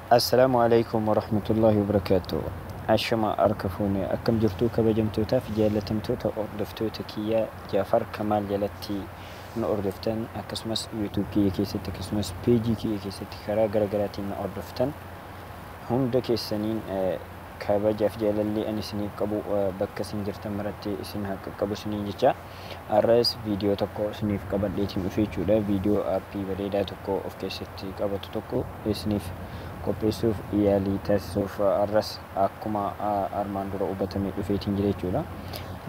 Assalaamu alaikum warahmatullahi wabarakaatuh. Ashama harka fuune, akkam jirtuu kabajamtootaa fi jaallatamtoota hordoftoota kiyya Jaafar Kamaal jalatti nu hordoftan, akkasumas YouTube kiyya keessatti, akkasumas peejii kiyya keessatti karaa garaagaraatiin nu hordoftan hunda keessaniin, kabajaaf jaalalli ani isiniif qabu bakka isin jirtan maratti isin haa qaqqabu isiniin jecha, har'as viidiyoo tokko isiniif qabadheetiin dhufe jechuudha. Viidiyoo aappii bareedaa tokko of keessatti qabatu tokko isiniif qopheessuuf yaalii taasisuuf har'as akkuma armaan dura hubatamee dhufeetiin jira jechuudha.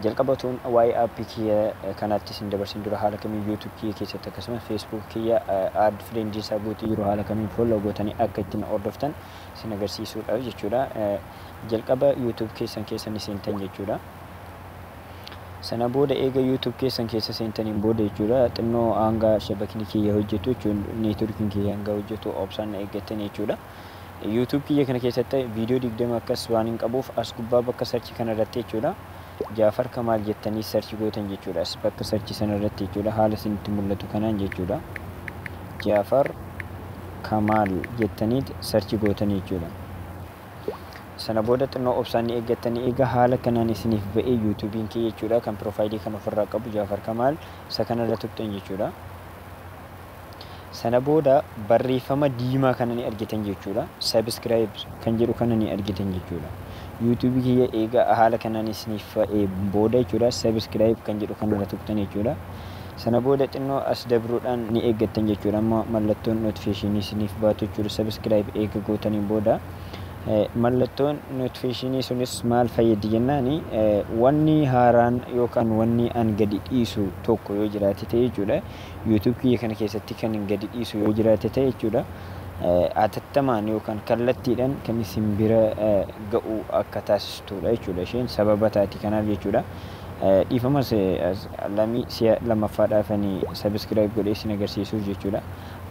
Jalqabatuun waa'ee aappii kiyya kanaatti isin dabarsin dura, haala kamiin YouTube kiyya keessatti akkasumas Facebook kiyya add friendii isaa guutuu jiru haala kamiin follow gootanii akka ittiin hordoftan isin agarsiisuudhaaf jechuudha. Jalqaba YouTube keessan keessa ni seentan jechuudha. Sana booda eega YouTube keessan keessa seentaniin booda jechuudha, xinnoo hanga shabakni kiyya hojjetu jechuun neetworkiin kiyya hanga hojjetu obsaan eeggattan jechuudha. YouTube kiyya kana keessatti viidiyoo 20 akkas waan hin qabuuf, as gubbaa bakka search kana irratti jechuudha, Jaafar Kamaal jettanii search gootan jechuudha. As bakka search sana irratti jechuudha, haala isinitti mul'atu kanaan jechuudha. Jaafar Kamaal jettanii search gootan jechuudha. Sana booda xinnoo obsaan ni eeggattanii, egaa haala kanaan isiniif ba'ee YouTube'n kiyya jechuudha, kan piroofaayilii kan ofirraa qabu Jaafar Kamaal, isa kanarra tuqxan jechuudha. Sana booda barreeffama diimaa kana ni argitan jechuudha. Subscribe kan jedhu kana ni argitan jechuudha. YouTube kiyya egaa haala kanaan isiniif ba'ee booda jechuudha, subscribe kan jedhu kanarra tuqxan jechuudha. Sana booda xinnoo as dabruudhaan ni eeggattan jechuudha. Amma mallattoon notification isiniif baatu jechuudha. Subscribe eega gootaniin booda mallattoon notification sunis maal fayyadi jennaani, wanni haaraan yookaan wanni an gadi dhiisu tokko yoo jiraate ta'e jechuudha. YouTube kiyya kana keessatti kan hin gadi dhiisu yoo jiraate ta'e jechuudha, Atattamaan yookaan kallattiidhaan kan isin bira ga'u akka taasistudha jechuudha. Isheen sababa taati kanaaf jechuudha. Dhiifamas, lamii si'a lammaffaadhaaf ani subscribe godhee isin agarsiisuuf jechuudha.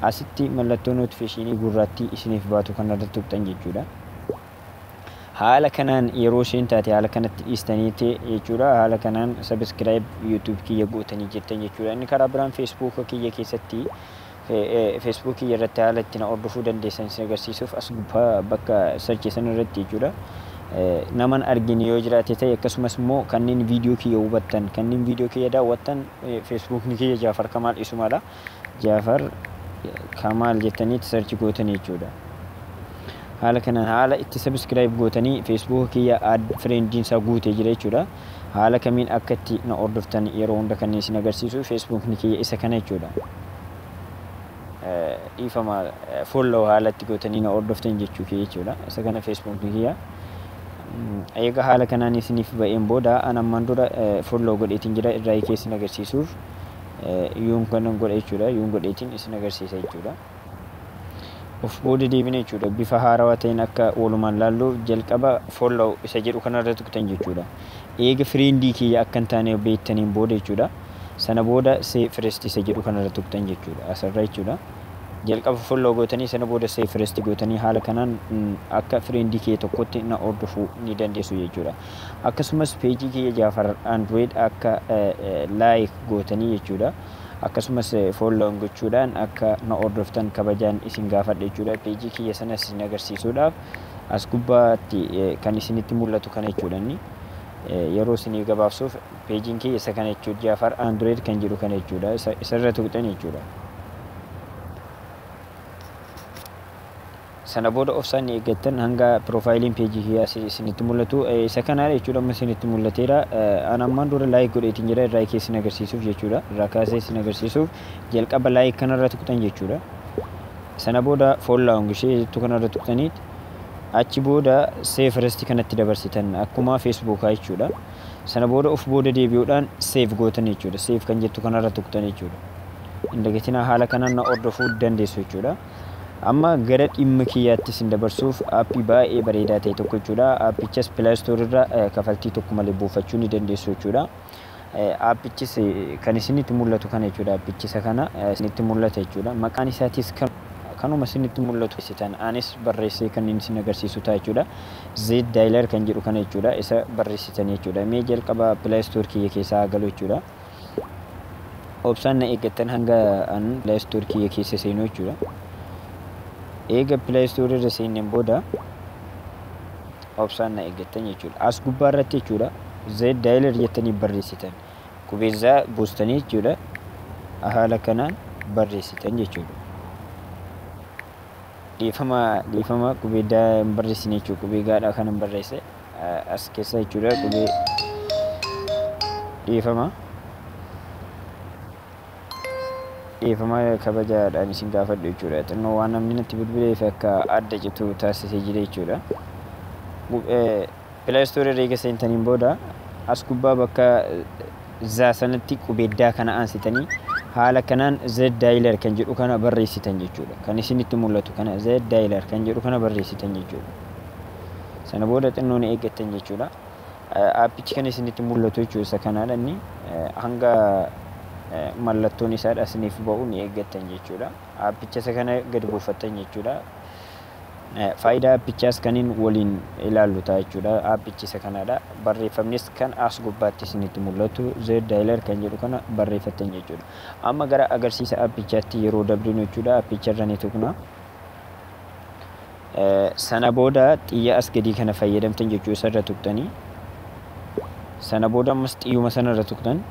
Asitti mallattoo notification gurraattii isiniif baatu kanarratti tuqxan jechuudha. Haala kanaan yeroo isheen taate haala kanatti dhiistanii ta'e jechuudha. Haala kanaan subscribe YouTube kiyya gootanii jettan jechuudha. Inni karaa biraan Facebook kiyya keessatti, Facebook kiyya irratti haala ittiin hordofuu dandeessan isin agarsiisuuf, as gubbaa bakka search sana irratti jechuudha. Naman argine yoo jiraate ta'e, akkasumas immoo kanneen viidiyoo kiyya hubattan, kanneen viidiyoo kiyya daawwattan, Facebookni kiyya Jaafar Kamaal isumadha. Jaafar Kamaal jettanii search gootan jechuudha. Haala kanaan haala itti subscribe gootanii Facebook kiyya add friendiin isaa guutee jira jechuudha. Haala kamiin akka itti na hordoftan yeroo hunda kanneen isin agarsiisu Facebookni kiyya isa kana jechuudha. Dhiifama, follow haala itti gootanii na hordoftan jechuu kiyya jechuudha. Isa kana Facebookni kiyya. Eega haala kanaan isiniif ba'een booda, an ammaan dura follow godheetiin jira, irraa hiikee isin agarsiisuuf yuun kanan godha jechuudha. Yuun godheetiin isin agarsiisa jechuudha. Of booda deebine jechuudha. Bifa haarawaa ta'een akka walumaan laallu, jalqaba follow isa jedhu kanarra tuqxan jechuudha. Eega friendii kiyya akka hin taane beektaniin booda jechuudha. Sana booda see first isa jedhu kanarra tuqxan jechuudha. Asirra jechuudha. Jalqaba follow gootanii, sana booda see first gootanii, haala kanaan akka friendii kiyya tokkotti na hordofuu ni dandeessu jechuudha. Akkasumas peejii kiyya Jaafar Android akka like gootanii jechuudha. Akkasumas follow gochuudhaan akka na hordoftan kabajaan isin gaafadha jechuudha. Peejii kiyya sanas isin agarsiisuudhaaf as gubbaatti kan isinitti mul'atu kana jechuudha inni. Yeroo isinii gabaabsuuf, peejiin kiyya isa kana jechuudha. Jaafar Android kan jedhu kana jechuudha. Isarra tuqxan jechuudha. Sana booda obsaan ni eeggattan hanga piroofaayiliin peejii kiyyaa isinitti mul'atu. Isa kana jechuudha, amma isinitti mul'ateera. An ammaan dura like godheetiin jira, irraa hiikee isin agarsiisuuf jechuudha. Irraa kaasee isin agarsiisuuf jalqaba like kanarra tuqxan jechuudha. Sana booda follow ishee jettu kanarra tuqxanii, achi booda see first kanatti dabarsitan akkuma Facebookaa jechuudha. Sana booda of booda deebi'uudhaan save gootan jechuudha. Save kan jettu kanarra tuqxan jechuudha. Hin dagatinaa, haala kanaan na hordofuu dandeessu jechuudha. Amma gara dhimma kiyyaatti isin dabarsuuf, aappii baay'ee bareedaa ta'e tokko jechuudha. Aappichas Play Store irra kafaltii tokko malee buufachuu ni dandeessu jechuudha. Aappichis kan isinitti mul'atu kana jechuudha. Aappichisa kana isinitti mul'ata jechuudha. Maqaan isaatis kanuma isinitti mul'atu. Sitan anis barreessee kan inni isin agarsiisu ta'a jechuudha. Z Dialer kan jedhu kana jechuudha. Isa barreessitanii jechuudha. Mee jalqaba Play Store kiyya keessaa haa galu jechuudha. Obsaan na eeggattan hanga an Play Store kiyya keessa seenu jechuudha. Eega Play Store irra seenneen booda obsaan na eeggattan jechuudha. As gubbaa irratti jechuudha Z Dialer jettanii barreessitan. Qubeessaa buustanii jechuudha. Haala kanaan barreessitan jechuudha. Dhiifama, dhiifama, qubee daa hin barreessine jechuudha. Qubee gaadhaa kan hin barreesse as keessa jechuudha. Qubee, dhiifama. Dhiifama kabajaadhaan isin gaafadhu jechuudha. Xinnoo waan namni natti bilbileef akka adda citu taasisee jira jechuudha. Play Store irra eega seentaniin booda as gubbaa bakka zaa sanatti qubeeddaa kana aansitanii haala kanaan Z Dialer kan jedhu kana barreessitan jechuudha. Kan isinitti mul'atu kana, Z Dialer kan jedhu kana barreessitan jechuudha. Sana booda xinnoo ni eeggattan jechuudha. Aappichi kan isinitti mul'atu jechuudha isa kanaadha. Inni hanga mallattoon isaadha isiniif ba'u ni eeggattan jechuudha. Aappicha isa kana gadi buufattan jechuudha. Faayidaa aappichaas kaniin waliin ilaallu ta'a jechuudha. Aappichi isa kanaadha. Barreeffamnis kan as gubbaatti isinitti mul'atu Z Dialer kan jedhu kana barreeffattan jechuudha. Amma gara agarsiisa aappichaatti yeroo dabrinu jechuudha. Aappicha irra ni tuqna. Sana booda xiyya as gadii kana fayyadamtan jechuu isarra tuqxanii. Sana booda ammas xiyyuma sanarra tuqxan.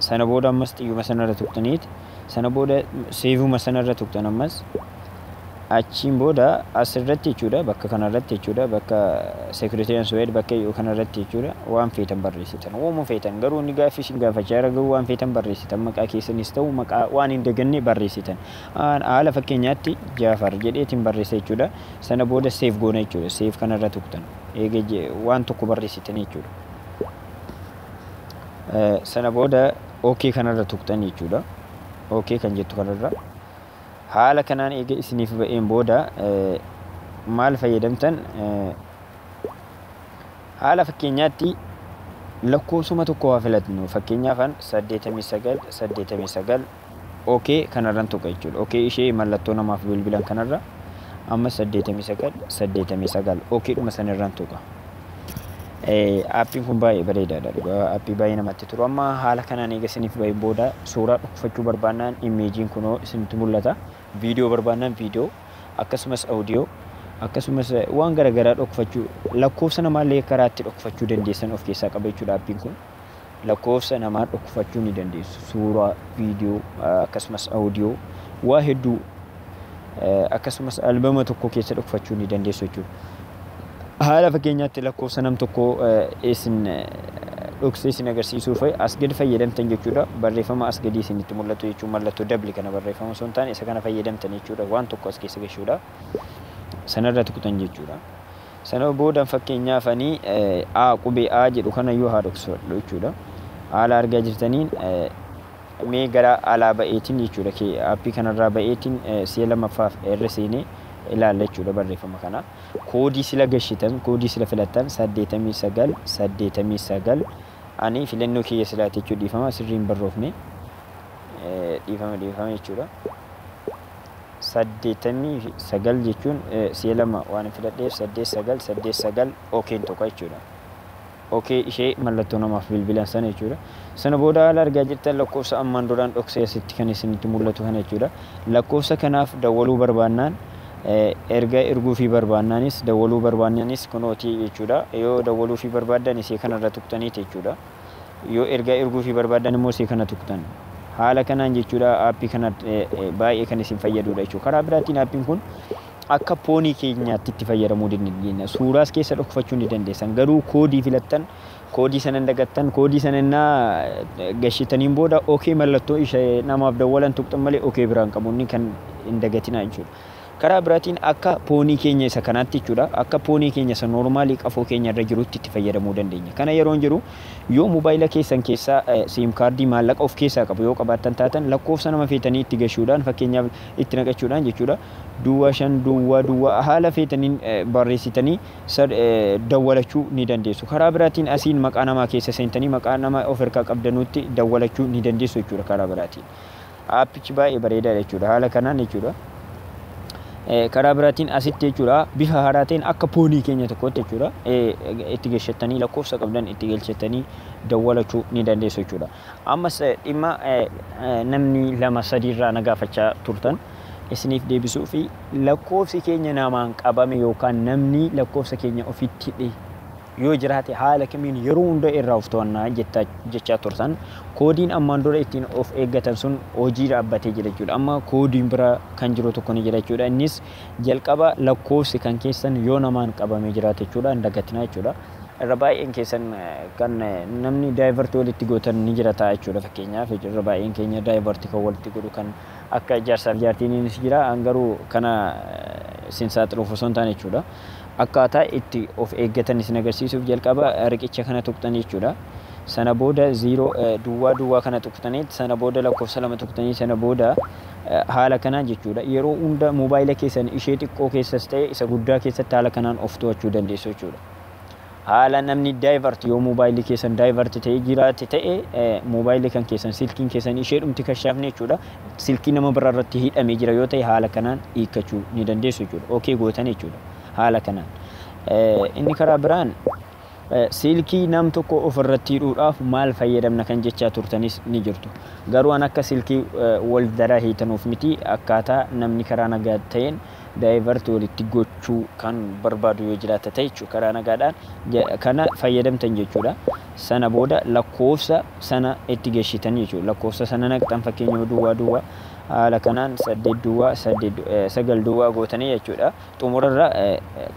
Sana booda ammas xiyyuma sanarra tuqxaniit. Sana booda seevuma sanarra tuqxan ammas. Achiin booda asirratti jechuudha, bakka kanarratti jechuudha, bakka security and suwed bakka yoo kanarratti jechuudha, waan feetan barreessitan. Uumuu feetan garuu inni gaaffii isin gaafachaa jira, garuu waan feetan barreessitan, maqaa keessanis ta'u maqaa waan hin daganne barreessitan. Haala fakkeenyaatti Jaafar jedheetiin barreessa jechuudha. Sana booda save goona jechuudha. Save kanarra tuqxan. Eega waan tokko barreessitan jechuudha. Sana booda OK kanarra tuqxan jechuudha. OK kan jettu kanarra. Haala kanaan eega isiniif ba'een booda maal fayyadamtan? Haala fakkeenyaatti lakkoofsuma tokko haa filatnu. Fakkeenyaaf 89 89 OK kanarran tuqa jechuudha. OK ishee mallattoo namaaf bilbilan kanarra amma 89 89 OK dhuma sanarran tuqa. Aappiin kun baay'ee bareedaadha dhugaa, aappii baay'ee namatti tolu. Amma haala kanaan eega isiniif ba'een booda suuraa dhokfachuu barbaannaan imeejiin kunoo isinitti mul'ata. Viidiyoo barbaannaan viidiyoo, akkasumas audio, akkasumas waan garaagaraa dhokfachuu, lakkoofsa namaallee karaa itti dhokfachuu dandeessan of keessaa qaba jechuudha aappiin kun. Lakkoofsa namaa dhokfachuu ni dandeessu. Suuraa, viidiyoo, akkasumas audio, waa hedduu, akkasumas albama tokko keessa dhokfachuu ni dandeessu jechuudha. Haala fakkeenyaatti lakkoofsa nam tokko isin dhoksee isin agarsiisuuf as gadi fayyadamtan jechuudha. Barreeffama as gadii isinitti mul'atu jechuun mallattoo dabli kana barreeffama osoo hin taane isa kana fayyadamtan jechuudha. Waan tokko as keessa gashuudha. Sanarra tuqxan jechuudha. Sana booda fakkeenyaaf ani A, qubee A jedhu kana yoo haa dhoksadhu jechuudha. Haala argaa jirtaniin mee gara alaa ba'eetiin jechuudha. Aappii kanarraa ba'eetiin si'a lammaffaaf irra seenee ilaalla jechuudha barreeffama kana. Koodii sila gashitan, koodii sila filattan 89 89 ani filannoo kiyya silaate jechuudha. Dhiifama, sirrii hin barroofne. Dhiifama, dhiifama jechuudha. 89 jechuun si'a lama waan filadheef 8 9 8 9 okeen tokko jechuudha. OK ishee mallattoo namaaf bilbilan sana jechuudha. Sana booda haala argaa jirtan lakkoofsa ammaan duraan dhoksee asitti kan isinitti mul'atu kana jechuudha. Lakkoofsa kanaaf dawwaluu barbaannaan, erga erguu fi barbaannaanis, dawwaluu barbaannaanis kunootii jechuudha. Yoo dawwaluu fi barbaaddan isee kanarra tuqxaniiti jechuudha. Yoo ergaa erguu fi barbaaddan immoo isee kana tuqxan. Haala kanaan jechuudha aappii kana baay'ee kan isin fayyadudha jechuudha. Karaa biraatiin aappiin kun akka poonii keenyaatti itti fayyadamuu dandeenya. Suuraas keessa dhokfachuu ni dandeessan. Garuu koodii filattan, koodii sana hin dagattan, koodii sana innaa gashitaniin booda OK mallattoo ishee namaaf dawwalan tuqxan malee OK biraan qabu inni kan hin dagatinaa jechuudha. Karaa biraatiin akka poonii keenya isa kanaatti jechuudha. Akka poonii keenya isa noormaalii qafoo keenya irra jirutti itti fayyadamuu dandeenya. Kana yeroon jiru yoo mobaayila keessan keessaa siim kaardii maallaqa of keessaa qabu yoo qabaattan taatan, lakkoofsa nama feetanii itti gashuudhaan, fakkeenyaaf itti naqachuudhaan jechuudha. Duwwaa 5 duwwaa duwwaa haala feetaniin barreessitanii dawwalachuu ni dandeessu. Karaa biraatiin asiin maqaa namaa keessa seentanii maqaa nama of harkaa qabdanutti dawwalachuu ni dandeessu jechuudha karaa biraatiin. Aappichi baay'ee bareedaadha jechuudha. Haala kanaan jechuudha. Karaa biraatiin asitti jechuudha bifa haaraa ta'een akka poonii keenya tokkotti jechuudha itti galchattanii, lakkoofsa qabdan itti galchattanii dawwalachuu ni dandeessu jechuudha. Ammas dhimma namni lama sadiirraa na gaafachaa turtan isiniif deebisuu fi lakkoofsi keenya namaan qabame yookaan namni lakkoofsa keenya ofitti hidhe yoo jiraate haala kamiin yeroo hunda irraa of to'annaa jechaa turtan, koodiin ammaan dura ittiin of eeggatan sun hojii dhaabbatee jira jechuudha. Amma koodiin bira kan jiru tokko ni jira jechuudha. Innis jalqaba lakkoofsi kan keessan yoo namaan qabamee jiraate jechuudha, hin dagatinaa jechuudha. Irra baay'een keessan kan namni divert walitti gootan ni jira ta'a jechuudha. Fakkeenyaaf, irra baay'een keenya divert kan walitti godhu kan akka jaarsaaf jaartiinis jira. Garuu kana sin saaxiluuf osoo hin taane jechuudha. Akkaataa itti of eeggatan isin agarsiisuuf jalqaba riqicha kana tuqxan jechuudha. Sana booda zero duwwaa duwwaa kana tuqxanii, sana booda lakkoofsa 2 tuqxanii, sana booda haala kanaan jechuudha. Yeroo hunda moobaayila keessan ishee xiqqoo keessas ta'e isa guddaa keessatti haala kanaan of to'achuu dandeessu jechuudha. Haala namni divert, yoo moobaayilli keessan divert ta'ee jiraate ta'e, moobaayilli kan keessan, silkiin keessan ishee dhumti kashaafne jechuudha. Silkii nama biraa irratti hidhamee jira yoo ta'e, haala kanaan hiikkachuu ni dandeessu jechuudha. Okay gootan jechuudha. Haala kanaan. Inni karaa biraan silkii nam tokko ofirratti hidhuudhaaf maal fayyadamna kan jechaa turtanis ni jirtu. Garuu an akka silkii wal daraa hiitanuuf miti, akkaataa namni karaa nagaa ta'een divert walitti gochuu kan barbaadu yoo jiraate ta'e jechuudha. Karaa nagaadhaan kana fayyadamtan jechuudha. Sana booda lakkoofsa sana itti geessitan jechuudha. Lakkoofsa sana naqxan, fakkeenya duwwaa duwwaa haala kanaan 8 duwwaa 8 9 duwwaa gootanii jechuudha. Xumurarra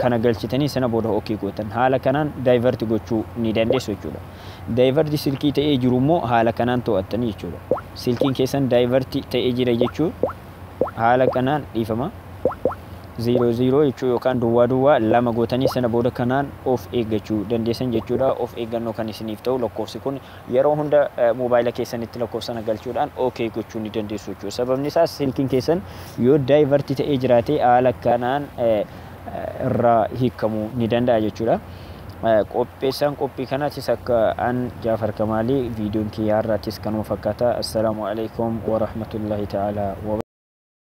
kana galchitanii sana booda okay gootan. Haala kanaan divert gochuu ni dandeessu jechuudha. Divert silkii ta'ee jiru immoo haala kanaan to'attanii jechuudha. Silkiin keessan divert ta'ee jira jechuun haala kanaan, dhiifama, 0 0 jechuu yookaan duwwaa duwwaa 2 gootanii sana booda kanaan of eeggachuu dandeessan jechuudha. Of eeggannoo kan isiniif ta'u lakkoofsi kun yeroo hunda moobaayila keessanitti lakkoofsa sana galchuudhaan okay gochuu ni dandeessu jechuudha. Sababni isaas silkiin keessan yoo divert ta'ee jiraate haala kanaan irraa hiikamuu ni danda'a jechuudha. Qopheessaan qophii kanaatis akka an Jaafar Kamaalii, viidiyoon kiyyaa irraattis kanuma fakkaata. Assalaamu alaikum wa rahmatullahi ta'ala wa